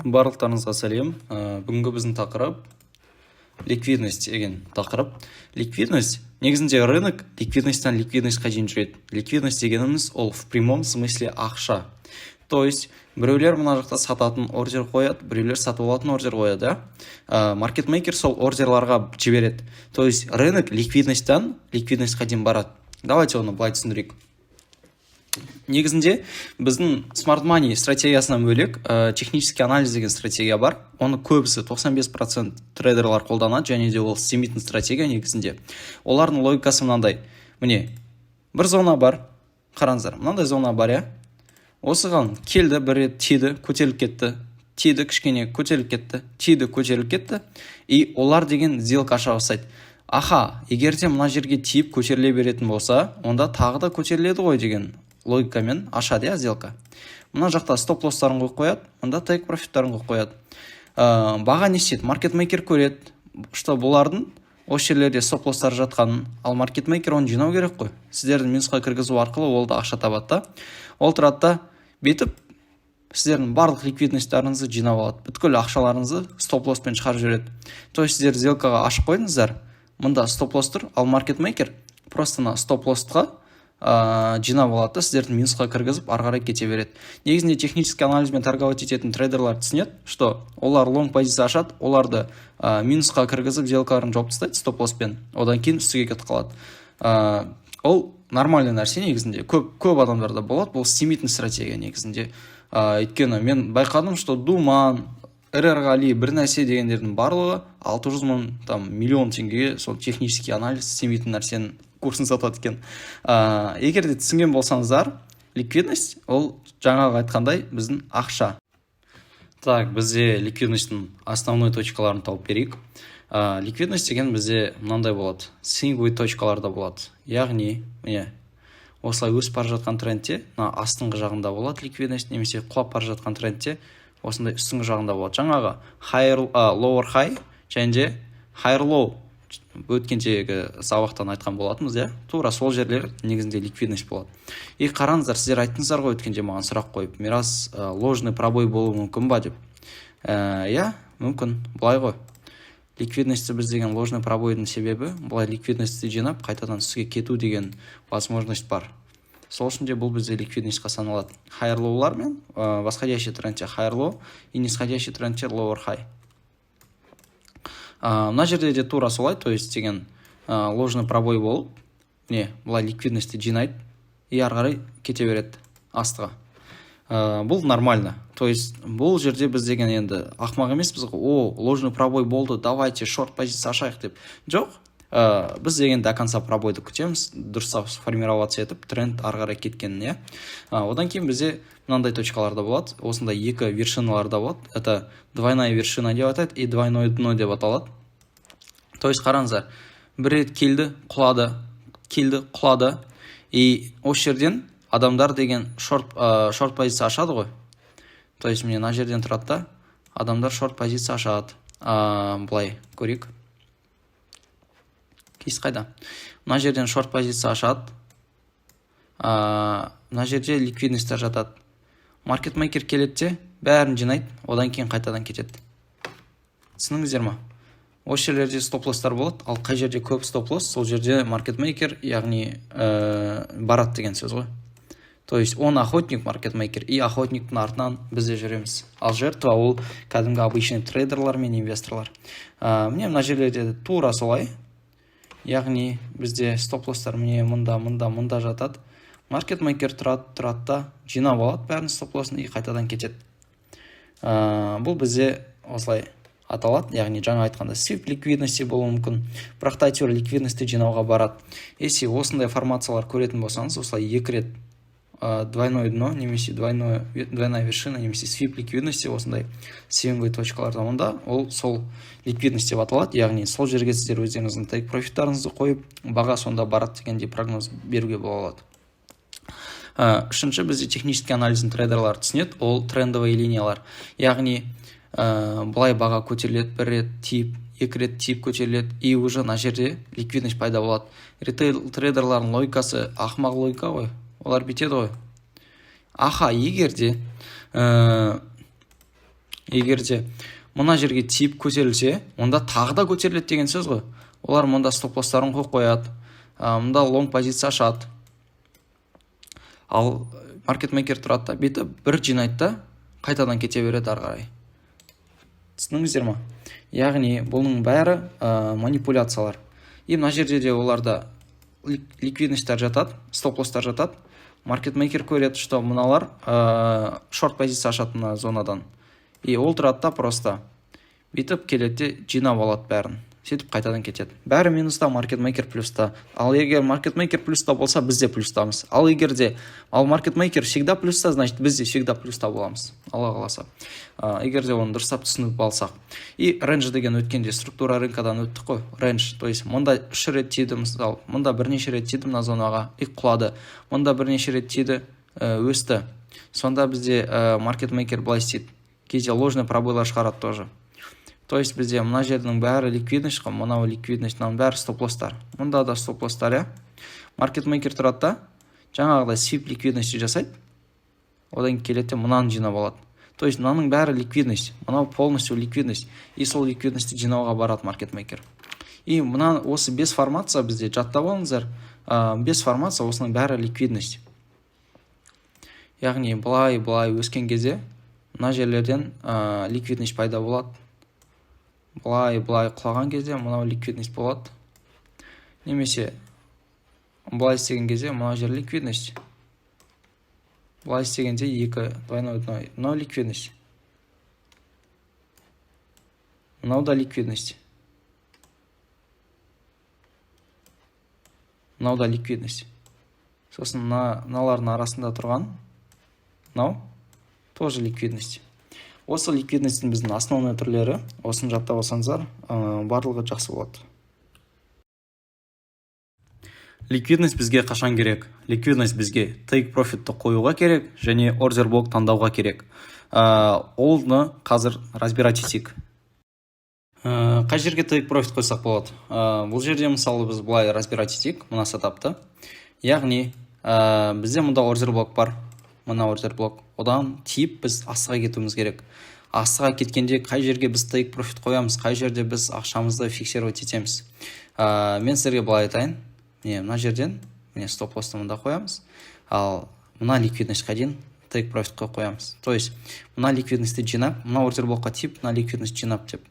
Барлықтарыңызға сәлем! Бүгінгі біздің тақырып — ликвидность деген тақырып. Ликвидность негізінде, рынок ликвидностьтан ликвидностьқа дейін жүреді. Ликвидность дегеніміз — ол в прямом смысле ақша. То есть біреулер мына жақта сататын ордер қояды, біреулер сатып алатын ордер қояды, иә. Маркетмейкер сол ордерларға жібереді. То есть рынок ликвидностьтан ликвидностьқа дейін барады. Давайте оны былай түсіндірейік. Негізінде біздің smart money стратегиясынан бөлек, технический анализ деген стратегия бар. Оны көбісі, 95% трейдерлар қолданады және де ол істемейтін стратегия. Негізінде олардың логикасы мынандай: міне, бір зона бар, қараңыздар, мынандай зона бар, иә. Осыған келді, бір рет тиді, көтеріліп кетті, тиді кішкене, көтеріліп кетті, тиді, көтеріліп кетті. И олар деген сделка аша бастайды. Аха, егер де мына жерге тиіп көтеріле беретін болса, онда тағы да көтеріледі ғой деген логикамен ашады, иә, сделка. Мына жақта стоп лосстарын қойып қояды, мында тейк профиттарын қойып қояды. Баға не істейді? Маркетмейкер көреді, что бұлардың осы жерлерде стоп лосстары жатқанын. Ал маркетмейкер оны жинау керек қой. Сіздерді минусқа кіргізу арқылы ол да ақша табады да. Ол тұрады да, бүйтіп сіздердің барлық ликвидностьтарыңызды жинап алады, бүткіл ақшаларыңызды стоп лосспен шығарып жібереді. То есть сіздер сделкаға ашып қойдыңыздар, мында стоп лосс тұр, ал маркетмейкер просто мына стоп лоссқа жинап алады да, сіздерді минусқа кіргізіп, ары қарай кете береді. Негізінде технический анализбен торговать ететін трейдерлар түсінеді, что олар лонг позиция ашады, оларды минусқа кіргізіп, сделкаларын жауып тастайды стоп лосспен, одан кейін үстіге кетіп қалады. Ол нормальный нәрсе негізінде, көп көп адамдарда болады. Бұл істемейтін стратегия негізінде, өйткені мен байқадым, что Думан, Ғали, бір нәрсе дегендердің барлығы 600 мың, там, миллион теңгеге сол технический анализ істемейтін нәрсенің курсын сатады екен. Егер де түсінген болсаңыздар, ликвидность — ол жаңағы айтқандай біздің ақша. Так, бізде ликвидностьтің основной точкаларын тауып берейік. Ликвидность деген бізде мынандай болады, свинговый точкаларда болады. Яғни міне, осылай өсіп бара жатқан трендте мына астыңғы жағында болады ликвидность немесе құлап бара жатқан трендте осындай үстіңгі жағында болады. Жаңағы higher, lower high және де higher low, өткендегі сабақтан айтқан болатынбыз, иә. Тура сол жерлер негізінде ликвидность болады. И қараңыздар, сіздер айттыңыздар ғой өткенде маған сұрақ қойып: «Мирас, ложный пробой болуы мүмкін ба?» — деп. Иә, мүмкін. Былай ғой, ликвидностьті біз деген ложный пробойдың себебі былай ликвидностьті жинап, қайтадан үстіге кету деген возможность бар. Сол үшін де бұл бізде ликвидностьқа саналады. Higher low-лар мен восходящий трендте higher low и нисходящий трендте lower high. Мына жерде де тура солай, то есть деген ложный пробой болып, міне, былай ликвидностьті жинайды и ары қарай кете береді астыға. Бұл нормально. То есть бұл жерде біз деген енді ақымақ емеспіз ғой: «О, ложный пробой болды, давайте шорт позиция ашайық», — деп. Жоқ, біз деген до конца пробойды күтеміз, дұрыстап сформироваться етіп, тренд ары қарай кеткенін, иә. Одан кейін бізде мынандай точкаларда болады, осындай екі вершиналарда болады. Это двойная вершина деп атайды и двойное дно деп аталады. То есть қараңыздар, бір рет келді, құлады, келді, құлады. И осы жерден адамдар деген шорт позиция ашады ғой. То есть міне, мына жерден тұрады да, адамдар шорт позиция ашады. Былай көрейік, киіз қайда? Мына жерден шорт позиция ашады. Мына жерде ликвидностьтар жатады. Маркетмейкер келеді де, бәрін жинайды, одан кейін қайтадан кетеді. Түсіндіңіздер ма? Осы жерлерде стоп лосстар болады. Ал қай жерде көп стоп лосс, сол жерде маркетмейкер, яғни барады деген сөз ғой. То есть он охотник, маркетмейкер, и охотниктің артынан біз де жүреміз. Ал жертва — ол кәдімгі обычный трейдерлар мен инвесторлар. Міне, мына жерлерде тура солай. Яғни бізде стоп лосстар міне, мында, мында, мында жатады. Маркетмейкер тұрады, тұрады да, жинап алады бәрін, стоп лоссын, и қайтадан кетеді. Бұл бізде осылай аталады. Яғни жаңа айтқанда свип ликвидности болуы мүмкін, бірақ та әйтеуір ликвидностьті жинауға барады. Если осындай формациялар көретін болсаңыз, осылай екі рет двойное дно немесе двойная вершина немесе свип ликвидности осындай свинговый точкаларда, онда ол сол ликвидность деп аталады. Яғни сол жерге сіздер өздеріңіздің тейк профиттарыңызды қойып, баға сонда барады дегендей прогноз беруге бола алады. Үшінші, бізде технический анализдің трейдерлар түсінеді, ол трендовый линиялар. Яғни былай баға көтеріледі, бір рет тиіп, екі рет тиіп көтеріледі, и уже мына жерде ликвидность пайда болады. Ритейл трейдерлардың логикасы ақымақ логика ғой. Олар бүйтеді ғой: аха, егер де Егер де мына жерге тиіп көтерілсе, онда тағы да көтеріледі деген сөз ғой. Олар мұнда стоп лосстарын қойып қояды, мында лонг позиция ашады. Ал маркетмейкер тұрады да, бүйтіп бір жинайды да, қайтадан кете береді ары қарай. Түсіндіңіздер ма? Яғни бұның бәрі манипуляциялар. И мына жерде де оларда ликвидностьтар жатады, стоп лосстар жатады. Маркетмейкер көреді, что мыналар шорт позиция ашады мына зонадан, и ол тұрады да, просто бүйтіп келеді де, жинап алады бәрін, сөйтіп қайтадан кетеді. Бәрі минуста, маркетмейкер плюста. Ал егер маркетмейкер плюста болса, біз де плюстамыз. Ал егер де, ал маркетмейкер всегда плюста, значит, біз де всегда плюста боламыз, Алла қаласа, егер де оны дұрыстап түсініп алсақ. И range деген, өткенде структура рынкадан өттік қой. Range, то есть мында үш рет тиді, мысалы, мында бірнеше рет тиді мына зонаға и құлады, мында бірнеше рет тиді, өсті. Сонда бізде маркетмейкер былай істейді: кейде ложный пробойлар шығарады тоже. То есть бізде мына жердің бәрі ликвидность қой, мынау ликвидность, мынаның бәрі стоп лосстар, мұнда да стоп лосстар, иә. Маркетмейкер тұрады да, жаңағыдай свип ликвидности жасайды, одан кейін келеді де, мынаны жинап алады. То есть мынаның бәрі ликвидность, мынау полностью ликвидность, и сол ликвидностьті жинауға барады маркетмейкер. И мына осы бес формация бізде, жаттап алыңыздар, бес формация, осының бәрі ликвидность. Яғни былай былай өскен кезде мына жерлерден ликвидность пайда болады, былай былай құлаған кезде мынау ликвидность болады, немесе былай істеген кезде мына жер ликвидность, былай істегенде екі двойной дно, мынау ликвидность, мынау да ликвидность, мынау да ликвидность. Сосын мыналардың арасында тұрған мынау тоже ликвидность. Осы ликвидностьтің біздің основной түрлері. Осыны жаттап алсаңыздар, барлығы жақсы болады. Ликвидность бізге қашан керек? Ликвидность бізге тейк профитті қоюға керек және ордер блок таңдауға керек. Оны қазір разбирать етейік. Қай жерге тейк профит қойсақ болады? Бұл жерде, мысалы, біз былай разбирать етейік мына сетапты. Яғни бізде мұнда ордер блок бар, мына ордер блок, одан тиіп біз астыға кетуіміз керек. Астыға кеткенде қай жерге біз тейк профит қоямыз, қай жерде біз ақшамызды фиксировать етеміз? Мен сіздерге былай айтайын: міне, мына жерден, міне, стоп лоссты мында қоямыз, ал мына ликвидностьқа дейін тейк профит қойып қоямыз. То есть мына ликвидностьті жинап, мына ордер блокқа тиіп, мына ликвидность жинап деп.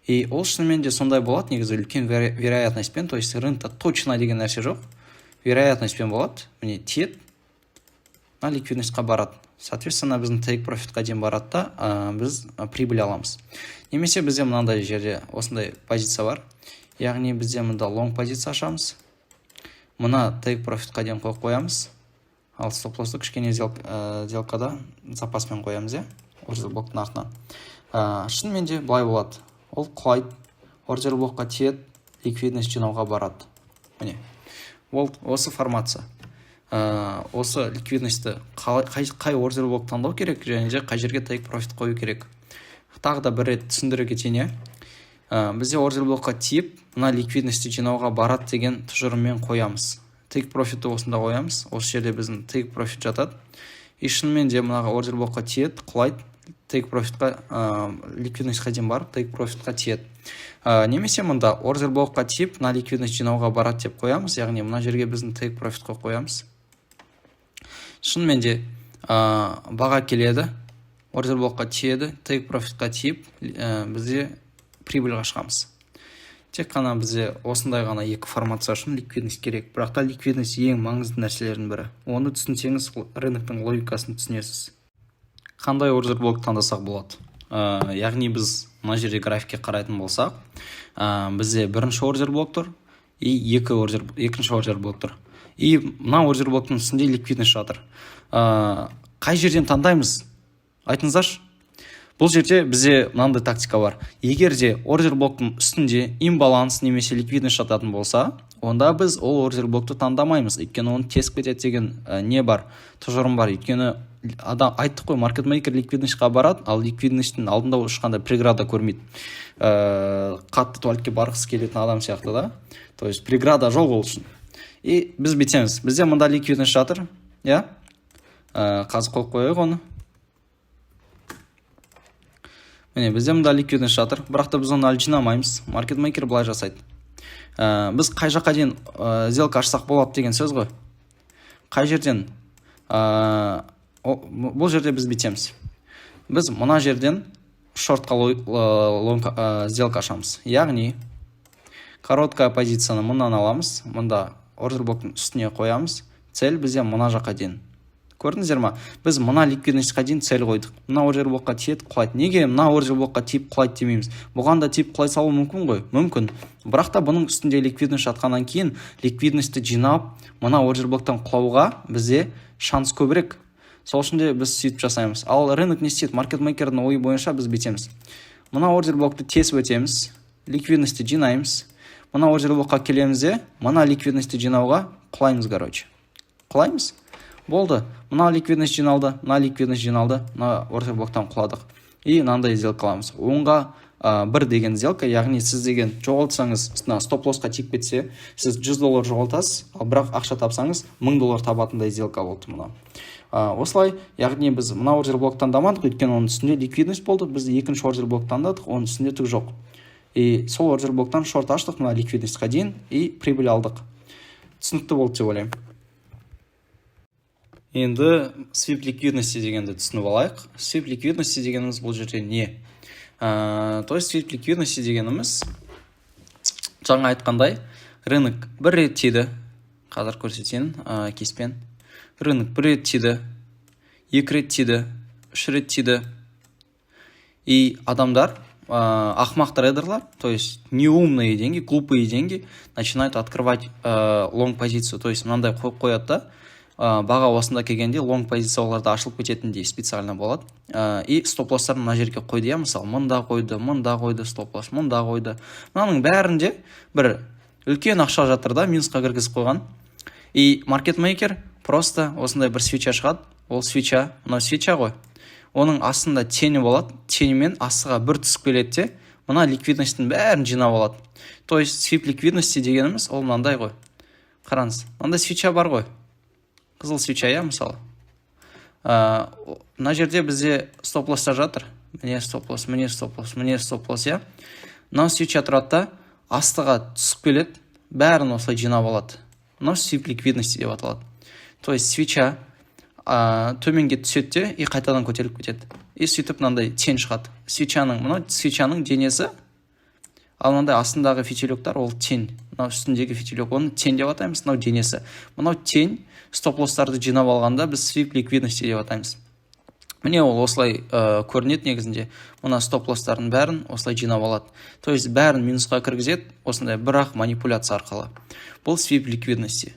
И ол шынымен де сондай болады негізі, үлкен вероятностьпен. То есть рынокта точно деген нәрсе жоқ, вероятностьпен болады. Міне, тиеді, мына ликвидностьқа барады, соответственно, біздің тейк профитқа дейін барады да, біз прибыль аламыз. Немесе бізде мынандай жерде осындай позиция бар, яғни бізде мында лонг позиция ашамыз, мына тейк профитқа дейін қойып қоямыз, ал стоп лоссты кішкене сделкада запаспен қоямыз, иә, ордер блоктың артынан. Шынымен де былай болады: ол құлайды, ордер блокқа тиеді, ликвидность жинауға барады. Міне, болды, осы формация. Осы ликвидностьті қай ордер блок таңдау керек және де қай жерге тейк профит қою керек, тағы да бір рет түсіндіре кетейін, иә. Бізде ордер блокқа тиіп, мына ликвидностьті жинауға барады деген тұжырыммен қоямыз. Тейк профитті осында қоямыз, осы жерде біздің тейк профит жатады. И шынымен де мына ордер блокқа тиеді, құлайды, тейк профитқа, ликвидностьқа дейін барып, тейк профитқа тиеді. Немесе мында ордер блокқа тиіп, мына ликвидность жинауға барады деп қоямыз, яғни мына жерге біздің тейк профит қойып қоямыз. Шынымен де баға келеді, ордер блокқа тиеді, тейк профитқа тиіп, бізде прибыльға шығамыз. Тек қана бізде осындай ғана екі формация үшін ликвидность керек. Бірақ та ликвидность ең маңызды нәрселердің бірі. Оны түсінсеңіз, рыноктың логикасын түсінесіз. Қандай ордер блок таңдасақ болады? Яғни біз мына жерде графикке қарайтын болсақ, бізде бірінші ордер блок тұр и екі ордер, екінші ордер блок тұр, и мына ордер блоктың үстінде ликвидность жатыр. Қай жерден таңдаймыз, айтыңыздаршы? Бұл жерде бізде мынандай тактика бар: егер де ордер блоктың үстінде имбаланс немесе ликвидность жататын болса, онда біз ол ордер блокты таңдамаймыз, өйткені оны тесіп кетеді деген не бар, тұжырым бар. Өйткені адам, айттық қой, маркетмейкер ликвидностьқа барады, ал ликвидностьтің алдында ол ешқандай преграда көрмейді, қатты туалетке барғысы келетін адам сияқты да, то есть преграда жоқ ол үшін. И біз бүйтеміз: бізде мында ликвидность жатыр, иә. Қазір қойып қояйық оны. Міне, бізде мында ликвидность жатыр, бірақ та біз оны әлі жинамаймыз. Маркетмейкер былай жасайды. Біз қай жаққа дейін сделка ашсақ болады деген сөз ғой, қай жерден. Бұл жерде біз бүйтеміз: біз мына жерден шортқа лонг сделка ашамыз, яғни короткая позицияны мындан аламыз, мында ордер блоктың үстіне қоямыз. Цель бізде мына жаққа дейін. Көрдіңіздер ма, біз мына ликвидностьқа дейін цель қойдық. Мына ордер блокқа тиеді, құлайды. Неге мына ордер блокқа тиіп құлайды демейміз? Бұған да тиіп құлай салуы мүмкін ғой. Мүмкін, бірақ та бұның үстінде ликвидность жатқаннан кейін, ликвидностьті жинап, мына ордер блоктан құлауға бізде шанс көбірек. Сол үшін де біз сөйтіп жасаймыз. Ал рынок не істейді? Маркетмейкердің ойы бойынша біз бүйтеміз: мына ордер блокты тесіп өтеміз, ликвидностьті жинаймыз, мына ордер блокқа келеміз де, мына ликвидностьті жинауға құлаймыз. Короче, құлаймыз. Болды, мына ликвидность жиналды, мына ликвидность жиналды, мына ордер блоктан құладық. И мынандай сделка аламыз, 1:1 деген сделка. Яғни сіз деген жоғалтсаңыз, мына стоп лоссқа тиіп кетсе, сіз 100 доллар жоғалтасыз, ал бірақ ақша тапсаңыз, 1000 доллар табатындай сделка болды мынау. Осылай, яғни біз мына ордер блок таңдамадық, өйткені оның үстінде ликвидность болды. Біз екінші ордер блок таңдадық, оның үстінде түк жоқ. И сол ордер блоктан шорт аштық мына ликвидностьқа дейін и прибыль алдық. Түсінікті болды деп ойлаймын. Енді свип ликвидности дегенді түсініп алайық. Свип ликвидности дегеніміз бұл жерде не? То есть свип ликвидности дегеніміз, жаңа айтқандай, рынок бір рет тиді. Қазір көрсетейін кеспен. Рынок бір рет тиді, екі рет тиді, үш рет тиді. И адамдар, ақымақ трейдерлар, то есть неумные деньги, глупые деньги начинают открывать лонг позицию. То есть мынандай қойып қояды да, баға осында келгенде лонг позиция оларда ашылып кететіндей специально болады. И стоп лосстарын мына жерге қойды, иә. Мысалы, мында қойды, мында қойды стоп лосс, мында қойды. Мынаның бәрінде бір үлкен ақша жатыр да, минусқа кіргізіп қойған. И маркетмейкер просто осындай бір свеча шығады. Ол свеча, мынау свеча ғой, оның астында тені болады. Тенімен астыға бір түсіп келеді де, мына ликвидностьтің бәрін жинап алады. То есть свип ликвидности дегеніміз ол мынандай ғой. Қараңыз, мынандай свеча бар ғой, қызыл свеча, иә. Мысалы, мына жерде бізде стоп лосстар жатыр. Міне стоп лосс, міне стоп лосс, міне стоп лосс, иә. Мынау свеча тұрады да, астыға түсіп келеді, бәрін осылай жинап алады. Мынау свип ликвидности деп аталады. То есть свеча төменге түседі де и қайтадан көтеріліп кетеді. И сөйтіп мынандай тень шығады свечаның. Мынау свечаның денесі, ал мынандай астындағы фитилектар ол тень. Мынау үстіндегі фитилек, оны тень деп атаймыз. Мынау денесі, мынау тень. Стоп лосстарды жинап алғанда біз свип ликвидности деп атаймыз. Міне, ол осылай көрінеді негізінде. Мына стоп лосстардың бәрін осылай жинап алады, то есть бәрін минусқа кіргізеді осындай бір ақ манипуляция арқылы. Бұл свип ликвидности.